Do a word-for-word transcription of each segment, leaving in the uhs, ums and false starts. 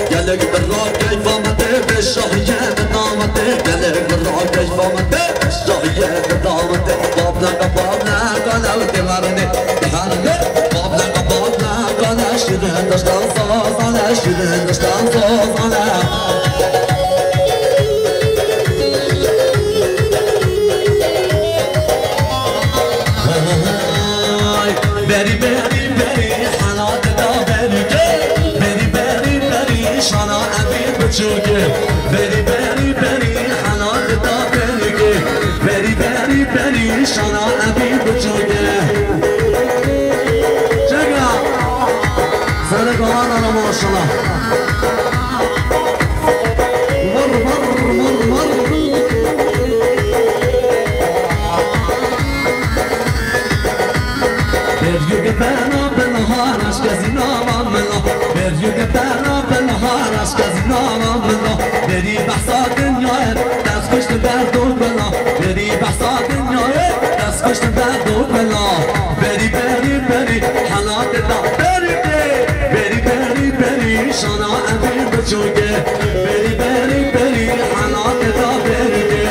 Gelek birra keyfa me tê, vê şahiyê bi name tê. Gelek birra keyfa me tê, vê şahiyê bi name tê. Bablaka, bablaka, lew tê merinê, merinê. Bablaka, bablaka, lew şirin diştan sazane, şirin diştan sazane. Berî, berî, berî, berî, hela dida berî ke. Berî, berî, berî, şana evî biçûke. Berî, berî, berî, hela dida berî ke. Berî, berî, berî, şana evî biçûke. Çeka. Serê golan ana maşallah. Vır, vır, vır, vır. Bergê bena binahar aşka zînava min o. Bergê bena binahar aşka zînava min o. Berî behsa dinyayê dest kuşt derd û bela. Berî behsa dinyayê dest kuşt derd û bela. Berî, berî, berî, hela dida berî ke. Berî, berî, berî, şana evî biçûke. Berî, berî, berî, hela dida berî ke.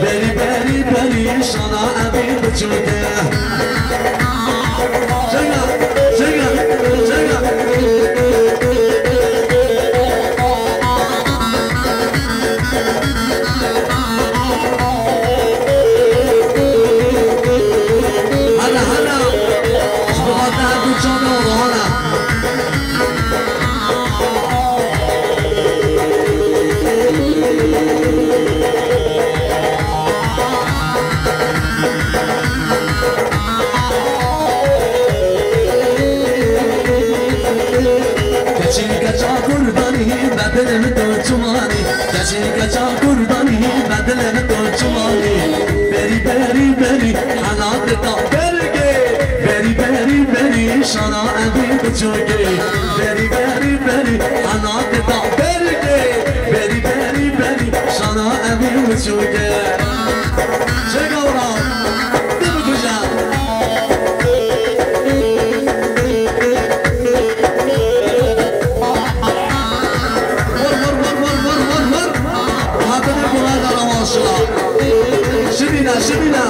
Berî, berî, berî, şana evî biçûke. Çeka, çeka, çeka. Hela, hela. Ji bo te her du çavê wan hela. Keçî keça kurdanî, bedilê min tu çimanî. Keçî keça kurdanî, bedilê min tu çimanî. Berî, berî, berî, hela dida bergê. Berî, berî, berî, şana evî biçûke. Berî, berî, berî, hela dida bergê. Berî, berî, berî, şana evî biçûke. Çeka wira, dibikuje. Vur, vur, vur. Hatine kolay da maşallah. Şibîne, şibîne.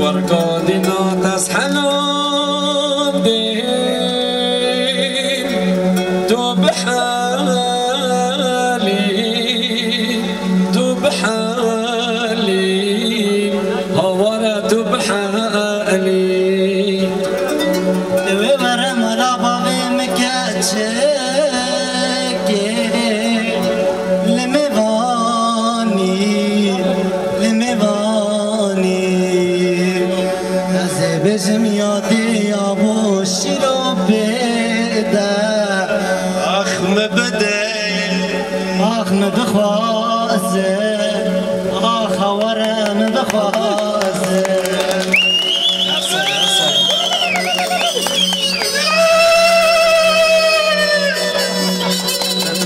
Kurka dîna tezhelon dîn, tu bihelî, tu bihelî, hawara tu bihelî. Wê were mala bavê min keçikê, li mêvanî, li mêvanî. Ez ê bêjim yadê ya bo şîro pê de. Ax min bidê. Ax min bixwaze. Axa were min bixwaze.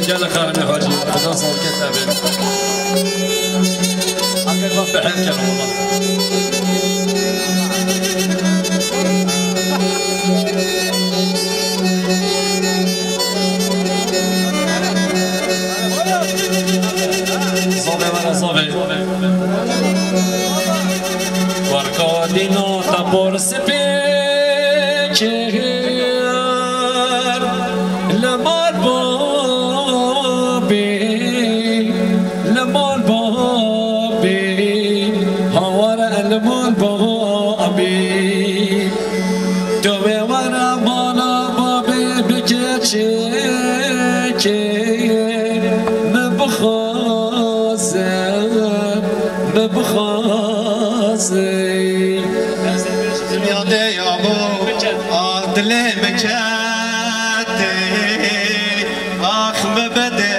Gel xanimê Hacî, Xuda salkete be. Hakikaten bak be, her kere oldu. Zave were zave. Warka dîna te por sipê kir, li mal babê, li mal babê, hawara li mal babê. Tu wê were mala babê bike çêkê, min bixwaze, min bixwaze. Dinya de ya bo, a dilê min kete, ax min bidê.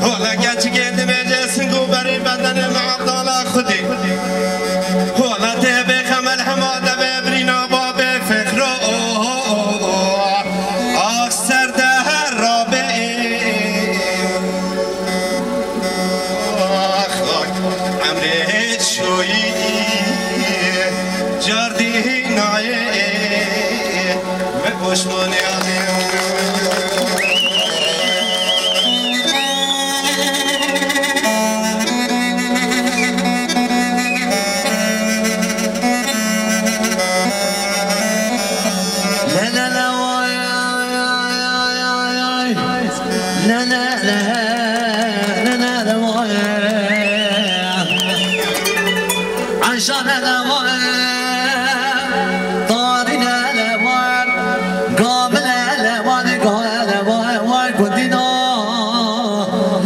Hola keçikê dibêje sing û berî bedenê me Ebdala Xwedî. Hola tê bê xemel hema devê birîna babê fexro. Ah ser de her rabê. Ax, ax, emrê çoyî cardî nayê. Ve poşmanê alê. La la la, vay, vay, vay, vay, vay. La la la, la la la, vay. Ayşe la la, vay. Tarî la la, vay. Gamile le vay, gale vay, vay gundîna.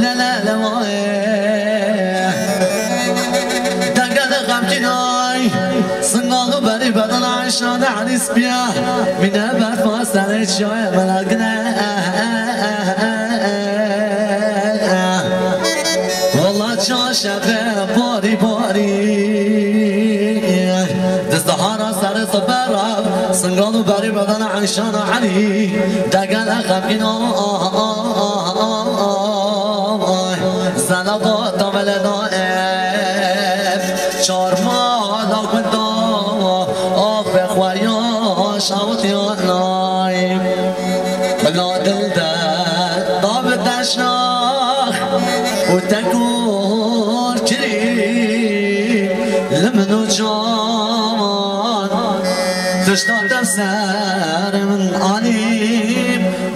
Le le le vay. Dengede xemkînay. Singal û berî bedena şane Elî spiya. Mîne berfa serê çiyayê melagine. Wala çaşebe barî barî. Dizdahara serê sibera. Singal û berî bedena Eyşana Elî. Degele xemgîna. Zelata veleda ev. Çarmala gunda. Afê xwe ya şawit ya nay. Bila dil de dav deşnax û tekor kirî li min û cawan. Tişta te ser min anî,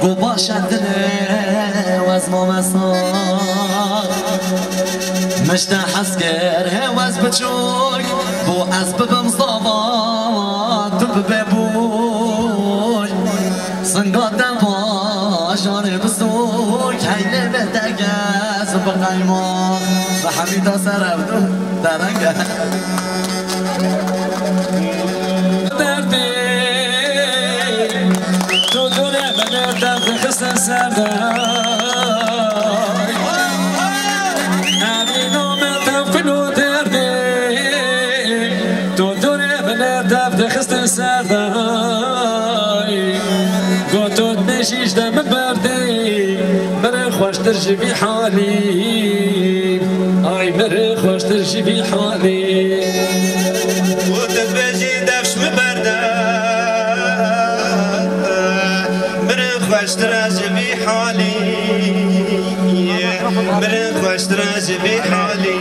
ku baş e dilê wez mamesa. Min ji te hez kir hêwez biçûk, bo ez bibim zava, tu bibe bûk. Singa te bajarê bi sûk, heylê bê te gez bi qeyma. Bi hemî da ser ev du derenge. Derdê, tu dûrê min ê dev dixistin ser de. Evîna me tevkil û derdê, tu dûrê min ê dev dixistin ser de. Got tu dibêjî ji de min berdê, min ê xweştir ji vî halî. Ay, mir xweştir ji vî halî. Û tu dibêjî dev ji min berde, mir xweştir e ji vî halî. Mir xweştir e ji vî halî.